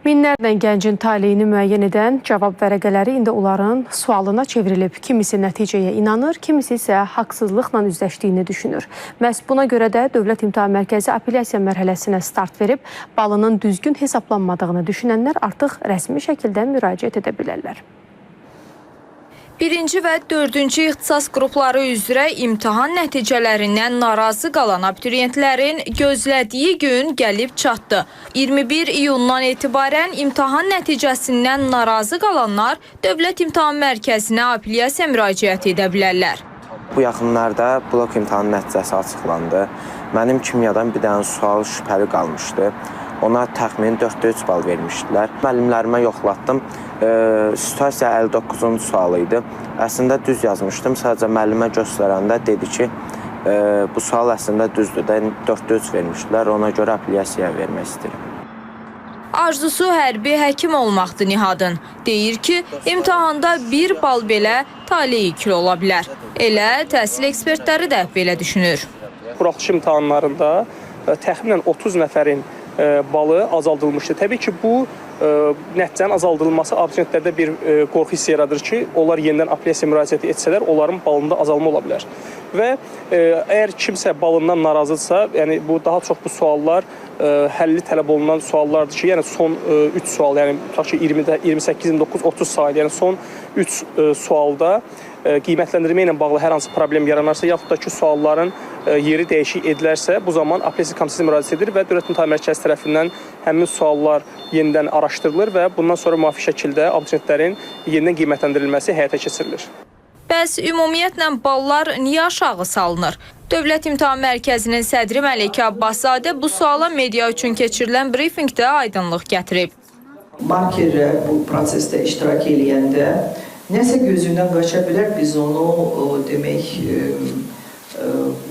Minlərlə gəncin taleyini müəyyən edən cavab vərəqələri indi onların sualına çevrilib. Kimisi nəticəyə inanır, kimisi isə haqsızlıqla üzləşdiyini düşünür. Məhz buna görə də Dövlət İmtahan Mərkəzi apellyasiya mərhələsinə start verib, balının düzgün hesablanmadığını düşünənlər artıq rəsmi şəkildə müraciət edə bilərlər. Birinci və dördüncü ixtisas qrupları üzrə imtahan nəticələrindən narazı qalan abituriyentlərin gözlədiyi gün gəlib çatdı. 21 iyundan etibarən imtahan nəticəsindən narazı qalanlar Dövlət İmtahan Mərkəzinə apellyasiya müraciət edə bilərlər. Bu yaxınlarda blok imtahanı nəticəsi açıqlandı. Mənim kimyadan bir dənə sual şübhəli qalmışdı. Ona təxmini 4-də 3 bal vermişdilər. Müəllimlərimə yoxlatdım. Situasiya 59-cu sualı idi. Əslində düz yazmışdım. Sadəcə müəllimə göstərəndə dedi ki, bu sual əslində düzdür də 4-də 3 vermişdilər. Ona görə apellyasiyaya vermək istəyirəm. Arzusu hərbi həkim olmaqdır Nihadın. Deyir ki, imtahanda bir bal belə tale ikili ola bilər. Elə təhsil ekspertləri də belə düşünür. Buraxılış imtahanlarında təxminən 30 nəfərin balı azaldılmışdı. Təbii ki, bu nəticənin azaldılması abituriyentlərdə bir qorxu hissi yaradır ki, onlar yenidən apellyasiya müraciət etsələr, onların balında azalma ola bilər. Və əgər kimsə balından narazıdırsa, yəni bu daha çox bu suallar həlli tələb olunan suallardır ki, yəni son 3 sual, yəni tutaq ki 20-də 28, 29, 30 sayılı, yəni son 3 sualda qiymətləndirmə ilə bağlı hər hansı problem yaranarsa, yaxud da ki, sualların yeri dəyişik edilərsə, bu zaman apellyasiya komissiyasına müraciət edilir və Dövlət İmtahan Mərkəzi tərəfindən həmin suallar yenidən araşdırılır və bundan sonra müvafiq şəkildə abituriyentlərin yenidən qiymətləndirilməsi həyata keçirilir. Bəs ümumiyyətlə ballar niyə aşağı salınır? Dövlət İmtahan Mərkəzinin sədri Məleykə Abbaszadə bu suala media üçün keçirilən brifinqdə aydınlıq gətirib. Markerlər bu prosesdə iştirak eləyəndə nəsə gözündən qaça bilər, biz onu demək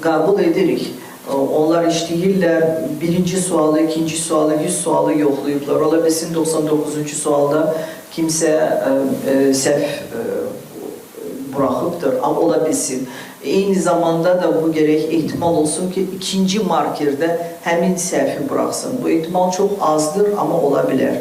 qəbul edirik. Onlar işləyirlər, birinci sualı, ikinci sualı, 100 sualı yoxlayıblar. Ola bilsin 99-cu sualda kimsə səhv buraxıbdır, amma ola bilsin. Eyni zamanda da bu gərək ehtimal olsun ki, ikinci markerdə həmin səhvi buraxsın. Bu ehtimal çox azdır, amma ola bilər.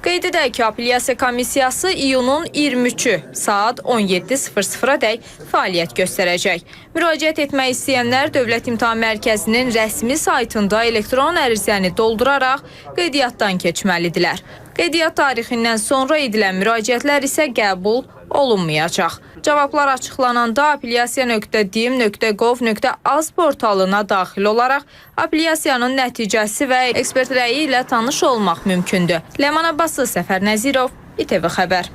Qeyd edək ki, apellyasiya komissiyası iyunun 23-ü saat 17:00-a dək fəaliyyət göstərəcək. Müraciət etmək istəyənlər Dövlət İmtahan Mərkəzinin rəsmi saytında elektron ərizəni dolduraraq qeydiyyatdan keçməlidirlər. Qeydiyyat tarixindən sonra edilən müraciətlər isə qəbul olunmayacaq. Cavablar açıqlananda apellyasiya.dim.gov.az portalına daxil olaraq apellyasiyanın nəticəsi və ekspert rəyi ilə tanış olmaq mümkündür. Ləman Abbaslı, Səfər Nəzirov, İTV Xəbər.